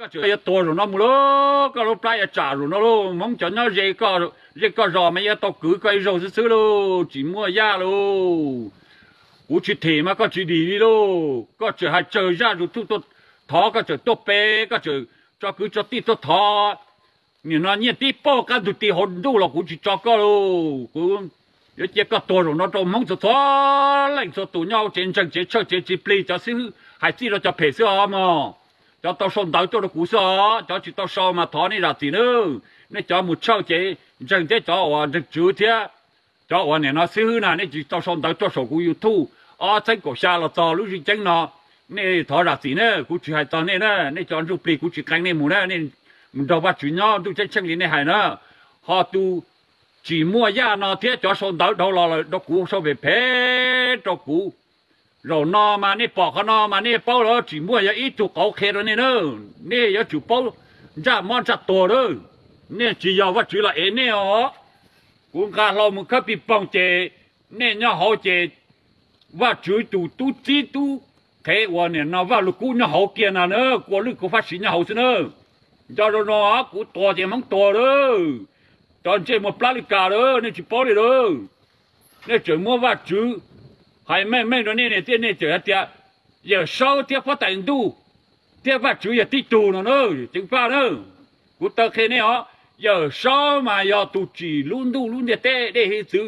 Koj tseem yuav tuag zaum no mus lauj, koj lub plab yuav tsam zaum no lauj. Hmoob cov nyob ze koj zos mas yuav tau kwv koj ib zaug xwb xwb lauj, tsis muaj yaj lauj. Kuv tsis them mas koj tsis dim li lauj. Koj tseem hais tsawg zaj YouTube tuaj thov, koj tseem tuaj pe, koj tseem tso kwv tso tij tuaj thov. Nim no nyiaj tib pauj qab ntug ti hauv ntuj los kuv tsis tso koj lauj. Kuv yuav cia koj tuag zaum no rau Hmoob txhua txhua leej txhua tus nyob hauv tsev ntseeg tsev tshawj tsev tsis plig cov xib hwb hais txij rau cov phem xwb os mog. Cov tau sau ntawv tuaj rau kuv xwb os, cov tsis tau sau mas thov nej zam txim nawb. Nej cov mus tshawj cev ntseeg thiab cov uas ntseeg tswv thiab cov uas nim no xib hwb na, nej tsis tau sau ntawv tuaj saum kuv YouTube ob txhiab kaum xya los txog lub zeej ceeb no, nej thov zam txim na, kuv tsis hais txog nej na, nej cov ntsuj plig kuv tsis qee nej mus na, nej mus nrog Vajtswv nyob ntuj ceeb tsheej li nej hais na. Ho tus tsis muaj yaj no thiab cov sau ntawv dhau los lawm rau kuv sau phem phem rau kuv. Zaum no mas nej pom qhov no mas nej paub lawm, tsis muaj yog ib tug qauv qhia rau nej na, nej yuav tsum paub ntsaj mob ntsaj tuag lawm. Nej tsis yog Vajtswv los ev nej os. Kuv nqa hlau mus khawb pij poog ces nej nyob hauv ces Vajtswv tus tub txib tub qhev uas nim no Vaj Lug Kub nyob hauv kiag na na, kua lwj kua fab siv nyob hauv xwb na. Nco zoo no, kuv tuag ces Hmoob tuag lawm. Cov ntsej muag plab lwj kas lawm, nej tsis paub li lawm. Nej tseem muab Vajtswv hais meej meej rau nej niam txiaj, nej tseem hais tias Yawm Saub thiab Huab Tais Ntuj thiab Vajtswv yog tib tug no na, ceev faj na. Kuv taw qhia nej os, Yawm Saub mas yog tus tsim lub ntuj lub ntiaj teb dej hiav txwv,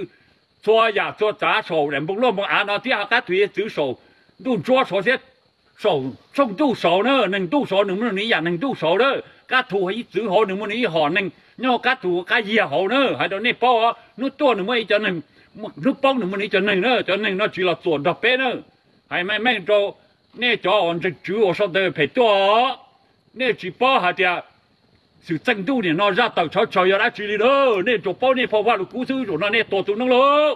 txhua yam txhua tsav saum daim npoo luaj npoo av no thiab ho qab thu hiav txwv saum ntuj ntsuab saud thiab saum tshooj ntuj saud na, neeg ntuj saud nws muaj nws ib yam neeg ntuj saud na, qab thu hiav txwv hauv nws muaj nws ib hom neeg nyob hauv qab thu qab yiag hauv na, hais rau nej paub os, hnub tuaj nws muaj ib co neeg, hnub poob nws muaj nws ib co neeg na, cov neeg no tsis los txuam nrog peb na. Hais meej meej rau nej cov uas ntseeg tswv uas sau ntawv phem tuaj, nej tsis paub hais tias xwm txheej ntuj nim no zaj tawm tshawv tshawv yog dab tsi li na, nej tsuas paub nej phau Vaj Lug Kub xwb, zaum no nej tuag tu noob lauj.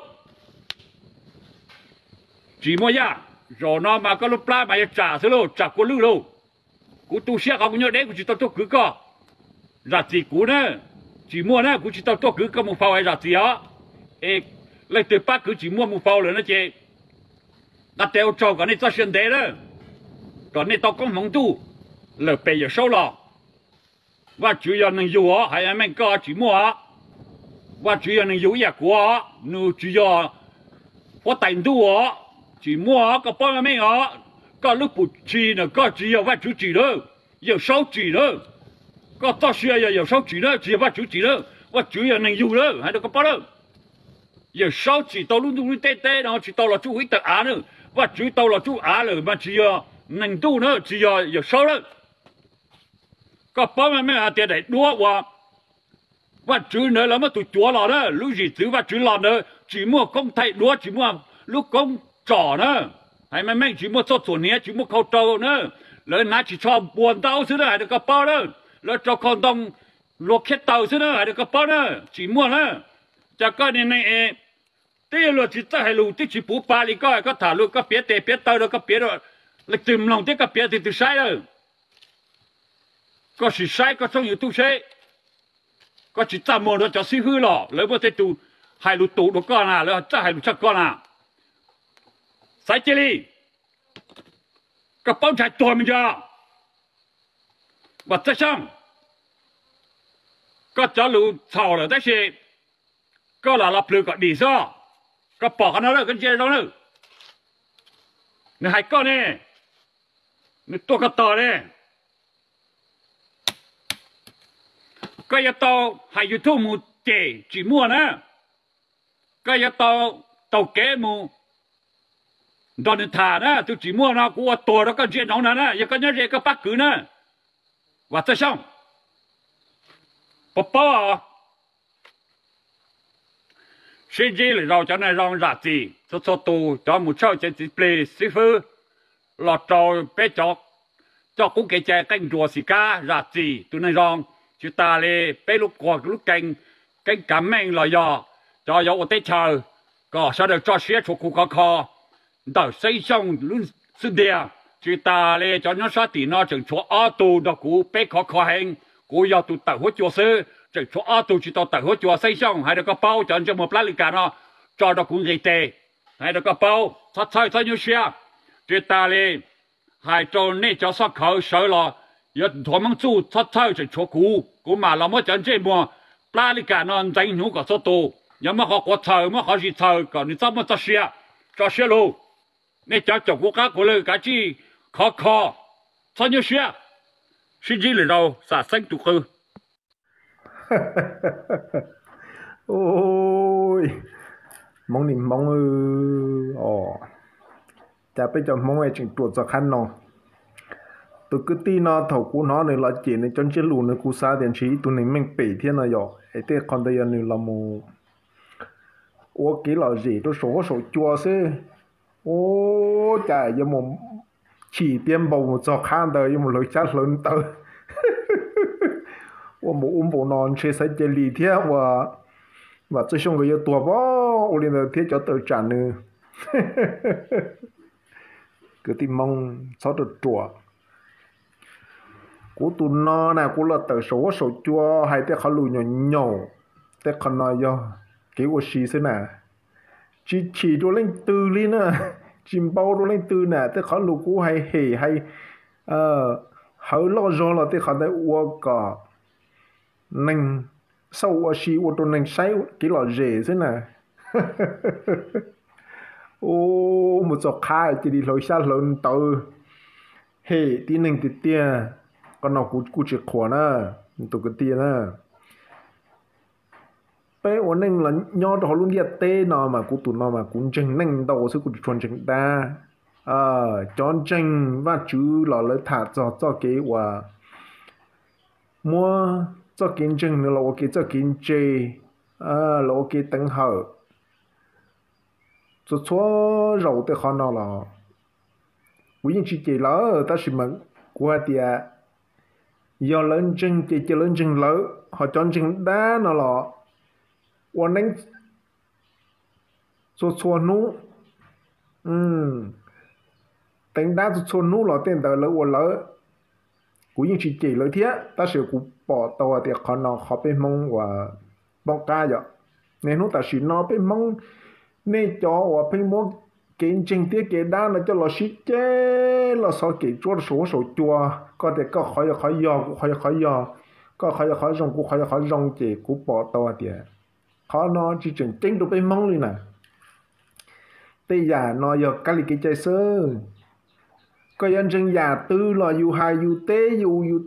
Tsis muaj yaj, zaum no mas koj lub plab mas yuav tsam xwb lauj, tsam kua lwj lauj. Kuv tu siab qhov kuv nyob deb kuv tsis tau tuaj kwv koj, zam txim kuv na. Tsis muaj na, kuv tsis tau tuaj kwv koj mus faus es zam txim os. Es leej twg pab kwv Tsim Muaj mus faus lawm no ces nqa tes ua tsaug kom nej txoj sia ntev na, kom nej tau koob hmoov ntuj lawm pem Yawm Saub los. Vajtswv yog neeg yug os, hais meej koj Tsim Muaj os. Vajtswv yog neeg yug ib yam kuv os, nws tsis yog huab tais ntuj os. Tsim Muaj os, koj paub meej meej os, koj lub pum tshis na koj tsis yog Vajtswv tsim na, Yawm Saub tsim na. Koj txoj sia yog Yawm Saub tsim na, tsis yog Vajtswv tsim na. Vajtswv yog neeg yug na, hais rau koj paub na. Yawm Saub tsim tau lub ntuj lub teb teb no tsis tau los tsuj ib tawm av na. Vajtswv tau los tsuj av lawm mas tsis yog neeg ntuj na, tsis yog Yawm Saub na. Koj paub meej meej hais tias daim duab uas Vajtswv ntawd lawv muab tus cuav los na, lub zim txwv Vajtswv los ntawd tsis muaj koob thaij duab, tsis muaj lub koob tsom na. Hais meej meej tsis muaj txoj txhuam hniav, tsis muaj khau rau na. Lawv hnav tsis tsho npua ntaub xwb na, hais rau koj paub na. Lawv rau khau ntoo luag khiab taws xwb na, hais rau koj paub na, Tsim Muaj na. Cas koj niag neeg es twb luag tsis txawj hais lus twb tsis puv pa li koj, koj tham lus koj piav tes piav taw rau, koj piav rau leej twg mloog thiab koj piav leej twg saib lawm. Koj sim saib koj tshooj YouTube seb, koj tsis txaj muag rau cov xib hwb los lawv muaj tej tus hais lus tus dua koj na, lawv txawj hais lus tshaj koj na. Xaiv cia li, koj paub ntshai tuag me ntsis. Vam Txawj Xyooj, koj cov lus txhaum lawm tab sis koj lam los plhws kom dim xwb. Koj pom qhov no lawm koj ntsia zoo lawm. Nws hais koj ne, nws tuaj koj tog ne. Koj yuav tau hais YouTube mus cem Tsim Muaj na. Koj yuav tau taug kev mus nrog nws tham na. Tus Tsim Muaj no kuv ua tuag rau koj ntsia ntsoov no na, yog koj nyob ze koj pab kwv na. Vam Txawj Xyooj, puas paub os? Sib ntsib lwm zaus cov neeg zoo zam txim txhua txhua tus, cov mus tshawj cev txiv plig xib fwb los rau peb cov coj qub kev cai qeej nruas xim kab zam txim tus neeg zoo. Tsis tas li peb lub quag lub kee Keeb Kav Meej los yog cov yuav ua teb chaws, kom sawv daws tso siab tshuav kuv khov kho ntawm Xeeb Xyooj lub xub ntiag. Tsis tas li cov nyob sab tim no tseem tshuav ob tug nrog kuv peb khov kho heev, kuv yog tus tawm huab cua xwb, tseem tshuav ob tug tsis tau tawm huab cua. Xeeb Xyooj, hais rau koj paub, cov ntsej muag plab lwj kas no tso rau kuv nqis tes, hais rau koj paub, txhob txhawj txhob nyuaj siab. Tsis tas li hais rau nej cov xob khawv sawv los Yuav nthuav Hmoob txuj txhob txhawj, tseem tshuav kuv, kuv mam los muab cov ntsej muag plab li kam no ntxeev hnyuv kom txhua tus. Yog muaj qhov quav txhaws, muaj qhov zis txhaws kom nws txhob muaj txoj sia, tso siab lug. Nej cov caum kuv qab kuv lw kav tsij khov kho, txhob nyuaj siab, sib ntsib lwm zaus xam xeeb tus qw. Hmoob ni Hmoob os, cas peb cov Hmoob tseem ruam txog qhov no. Tus kwv tij no thaum kuv hnov nws los cem nws cov ntsiab lus no kuv xav tias ntshe ib tug neeg meej pem thiab no yom, es tej qhov ntawd yog nws los mus ua kev lom zem rau saum huab saum cua xwb. Ua cas yuav mus chim tiab npau mus txog qhov ntawd yuav mus hlawv xyab hlawv ntawv ua npaum ub npaum no, ntshe xaiv cia li thiab ua Vam Txawj Xyooj nkawd yuav tuag pab ua li ntawd thiab cov tawm tsam nws. Kwv tij Hmoob txhob ruam ruam. Kuv tus no na kuv los tawm saum huab saum cua hais tej qhov lus nyaum nyaum, tej qhov no yog kev ua si xwb na, tsis chim rau leej twg li na, tsis npau rau leej twg na, tej qhov lus kuv hais hem hais hawv loj zog los tej qhov ntawd ua kom neeg xauj ua si ua rau neeg saib kev lom zem xwb na. Ua mus txog qhov cia li hlawv xyab hlawv ntawv hem tib neeg tiag tiag, qhov no kuv kuj tsis qhuas na, tus kwv tij na. Peb ua neej los nyob rau hauv lub ntiaj teb no mas kuv tus no mas kuv ntseeg neej ntau xwb, kuv tsis tshua ntseeg dab. Cov ntseeg Vajtswv los lawv tham txog txoj kev uas muab txoj kev ntseeg no los ua kev txoj kev ntse, los ua kev teev hawm. Txhua txhua zaus tej qhov no los kuv yeej tsis cem lawv, tab sis mas kuv hais tias yog lawv ntseeg ces cia lawv ntseeg lawv, ho cov ntseeg dab no los ua neeb txhua txhua hnub, teev dab txhua txhua hnub los tej ntawd lawv ua lawv. Kuv yeej tsis cem lawv thiab, tab sis kuv pom tau hais tias qhov no qhov peb Hmoob uas poob qab yom. Niaj hnub tam sim no peb Hmoob, nej cov uas pheej muab kev ntseeg thiab kev dab no coj los sib ceg los xov kev tsuab rau saum huab saum cua, koj tias koj qhov yog qhov yog, kuv qhov yog qhov yog, koj qhov yog qhov zoo, kuv qhov yog qhov zoo, ces kuv pom tau hais tias qhov no tsis tseem ceeb rau peb Hmoob li na. Tej yam no yog kab li kev cai xwb. Koj yuav ntseeg yam twg los yus hais yus teb yus, yus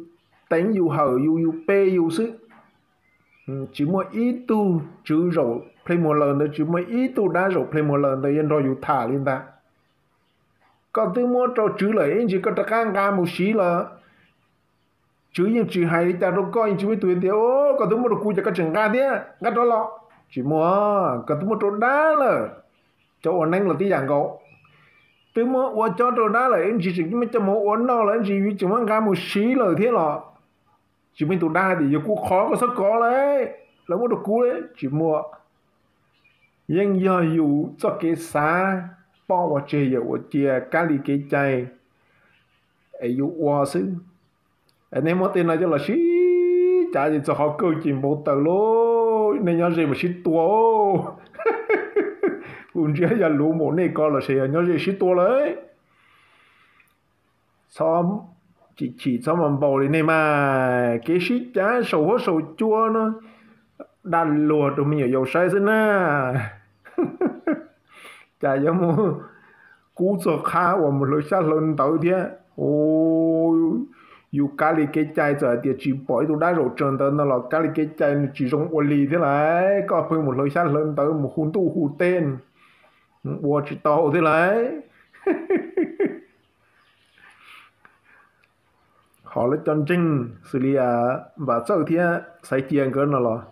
teev yus hawm yus, yus pe yus xwb. Tsis muaj ib tug tswv zaum plej muag lawm ntawd, tsis muaj ib tug dab zaum plej muag lawm ntawd yuav nrog yus tham li ntag. Koj twb muab rau tswv lawm ib ntsis koj rov qab nqa mus siv los tswv yeej tsis hais li cas rau koj, yeej tsis muaj ib tug tias koj twb muab rau kuv ces koj tseem nqa thiab nqa rov los. Tsis muaj, koj twb muab rau dab lawm. Cov ua neeb los tib yam nkaus, twb muab ua cob rau dab lawm ib ntsis tseem muab coj mus ua noj los ib ntsis tseem muab nqa mus siv lawm thiab los tsis muaj ib tug dab hais tias yog kuv qhov koj txhob kov lawm, lawv muab rau kuv, tsis muaj. Yeej yog yus txoj kev xav, pom ua tseg yawm ua cia, kab li kev cai es yus ua xwb. Nej muab tej no coj los sib cav ces txog qhov kawg ces npau taws lauj, nej nyob ze mas sib tua. Kuv ntsia yog luv npaum nej ko los sis yog nyob ze sib tua lawm. Txhob chim chim txhob mas npau li nej mas, kev sib cav saum huab saum cua no dag luag rau me nyuam yaus saib xwb na. Cas yuav mus kub txog qhov uas mus hlawv xyab hlawv ntawv thiab. Yus kab li kev cai txawm hais tias tsis pom ib tug dab zaum tsaws ntawv no los kab li kev cai nws tsis zoo ua li thiab lauj. Koj pheej mus hlawv xyab hlawv ntawv mus hu ntuj hu teb, ua tsis tau thiab lauj. Ho lawv cov ntseeg xws li Vam Txawj thiab Xaiv Cia nkawd no los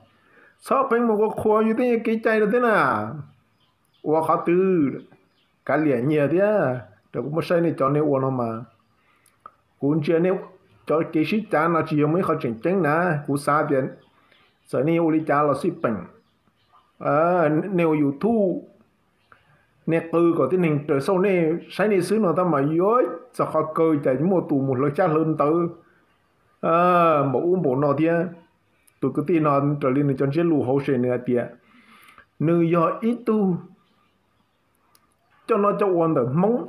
txhob pheej mus ua qhuas yus tej kev cai rau thiab na. Ua qhov twg kav liam nyias thiab rau kuv muab saib nej cov nej ua no mas. Kuv ntsia nej cov kev sib cav no tsis yog muaj ib qho tseem ceeb na. Kuv xav tias txawm nej ua li cas los xij peem, nej ua YouTube, nej qw kom tib neeg raws xauj nej saib nej xwb no tab mas yuav txog qhov kawg cas muaj tus mus hlawv xyab hlawv ntawv npaum ub npaum no thiab. Tus kwv tij no raws li nws cov ntsiab lus hauv se nws hais tias nws yog ib tug coj noj coj ua ntawm Hmoob,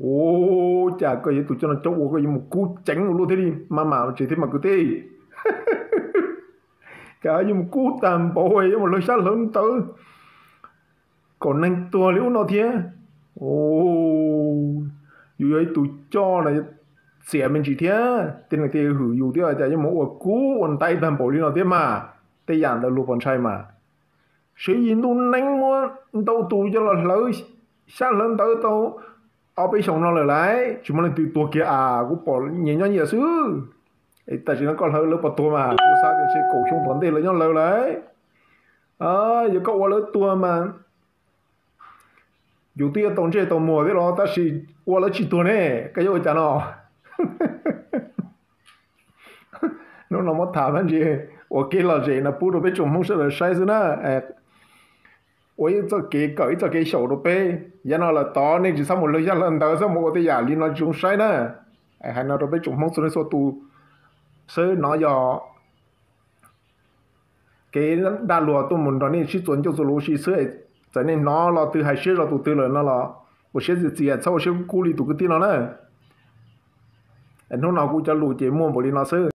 Ua cas koj yog tus coj no coj ua koj yuav mus kub ceev ua luaj thiab li, mas mas tsev thiab mas kwv tij. Cas yuav mus kub tag npaum, yuav mus hlawv xyab hlawv ntawv kom neeg tuag li ub no thiab. Yus yog ib tus coj no txias me ntsis thiab, tej neeg thiaj hwm yus thiab, cas yuav mus ua kub ua ntaiv tag npaum li no thiab mas. Tej yam ntawd luag puas ntshai mas. Siv yim ntuj neeb muab ntau tus coj los hlawv xyab hlawv ntawv tau ob peb xyoos no lawm lauj, tsis muaj leej twg tuag kiag as, kuv pom nyias nyob nyias xwb. Tam sim no koj hlawv lawv puas tuag mas, kuv xav tias ntshe kaum xyoo tom ntej lawv nyob lawv lauj. Yog koj ua lawv tuag mas yus twb yuav tau ntsej tau muag thiab los tab sis ua lawv tsis tuag ne, koj yuav ua cas no? Hnub no muab tham me ntsis ua kev lom zem no pub rau peb tsoom Hmoob sawv daws saib xwb na. Ua ib txoj kev kawm ib txoj kev xyaum rau peb. Yav no lawm tod nej tsis txhob mus hlawv xyab hlawv ntawv, txhob mus ua tej yam li no tsis zoo saib na. Hais no rau peb tsoom Hmoob txhua leej txhua tus xwb, no yog kev dag luag tuaj mus nrog nej sib txuas ncauj txuas lus ua si xwb. Txawm nej hnov los twg hais siab zog tus twg lawm no los ua siab txias txias, txhob ua siab kub kub li tus kwv tij no na. Hnub no kuv cov lus ces muaj npaum li no xwb.